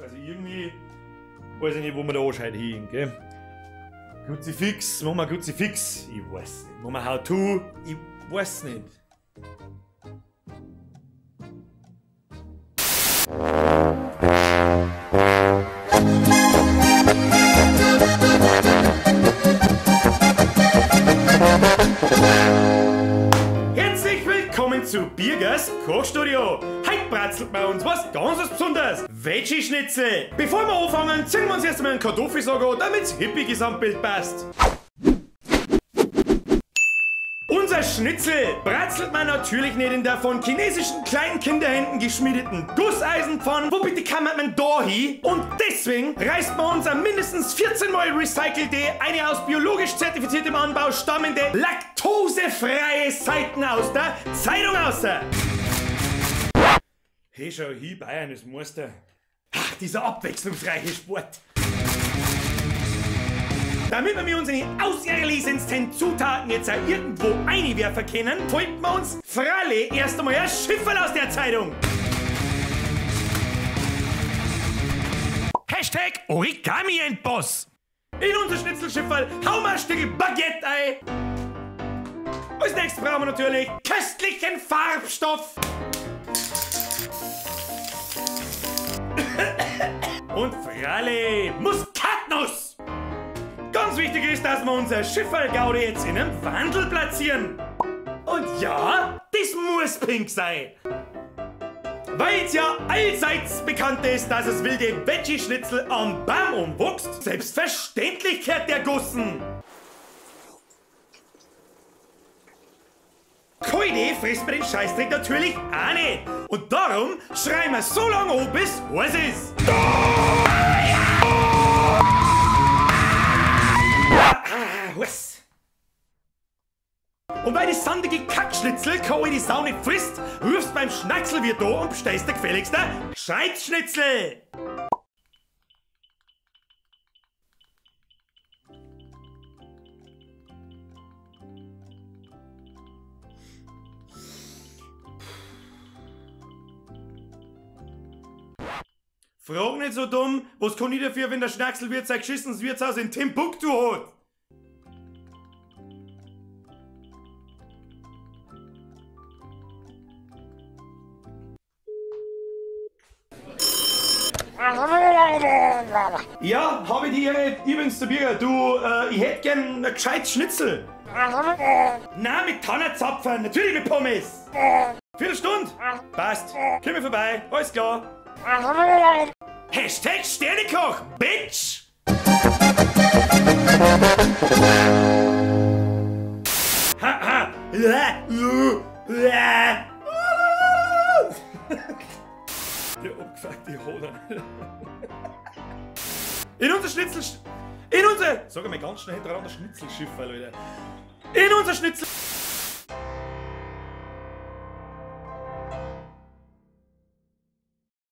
Also irgendwie weiß ich nicht, wo man da anscheit hin, gell? Kruzifix, machen wir Kruzifix? Ich weiß nicht. Machen wir How to? Ich weiß nicht. Herzlich willkommen zu Birgers Kochstudio. Heute bratzelt bei uns was ganz Besonderes. Veggie-Schnitzel. Bevor wir anfangen, ziehen wir uns erst einmal einen Kartoffelsack an, damit's hippie Gesamtbild passt. Unser Schnitzel bratzelt man natürlich nicht in der von chinesischen Kleinkinderhänden geschmiedeten Gusseisenpfanne. Wo bitte kann man da hin? Und deswegen reißt man uns am mindestens 14 Mal recycelte, eine aus biologisch zertifiziertem Anbau stammende, laktosefreie Seiten aus der Zeitung raus. Hey, schau hin, Bayern ist Meister. Ach, dieser abwechslungsreiche Sport. Damit wir unsere auserlesensten Zutaten jetzt auch irgendwo einwerfen können, folgt wir uns freilich erst einmal ein Schifferl aus der Zeitung. Hashtag Origami-Endboss. In unser Schnitzelschifferl hauen wir ein Stück Baguette ein. Als nächstes brauchen wir natürlich köstlichen Farbstoff. Und freilich Muskatnuss. Ganz wichtig ist, dass wir unser Schifferl-Gaudi jetzt in einem Wandel platzieren. Und ja, das muss pink sein. Weil's ja allseits bekannt ist, dass es wilde Veggie-Schnitzel am Baum umwuchst, selbstverständlich kehrt der Gussen. Keine frisst man den Scheißdreck natürlich auch nicht. Und darum schreien wir so lange an, bis heiß ist. Und weil die sandige Kackschnitzel keine die Sau nicht frisst, rufst beim Schnackselwirt da und bestellst der gefälligste Scheitschnitzel. Frag nicht so dumm, was kann ich dafür, wenn der Schnackselwirt sein geschissenes Wirtshaus in Timbuktu hat? Ja, hab ich die Ehre, ich bin's der Birger. Du, ich hätt gern ein gescheites Schnitzel. Na, mit Tannenzapfen, natürlich mit Pommes. Viertelstunde? Passt. Komm ich vorbei, alles klar. Hashtag Sternekoch, Bitch! Ha, ha. Der abgefuckte Hoden. In unser Schnitzel... In unser... Sag einmal ganz schnell hintereinander Schnitzelschifferl, Alter. In unser Schnitzel...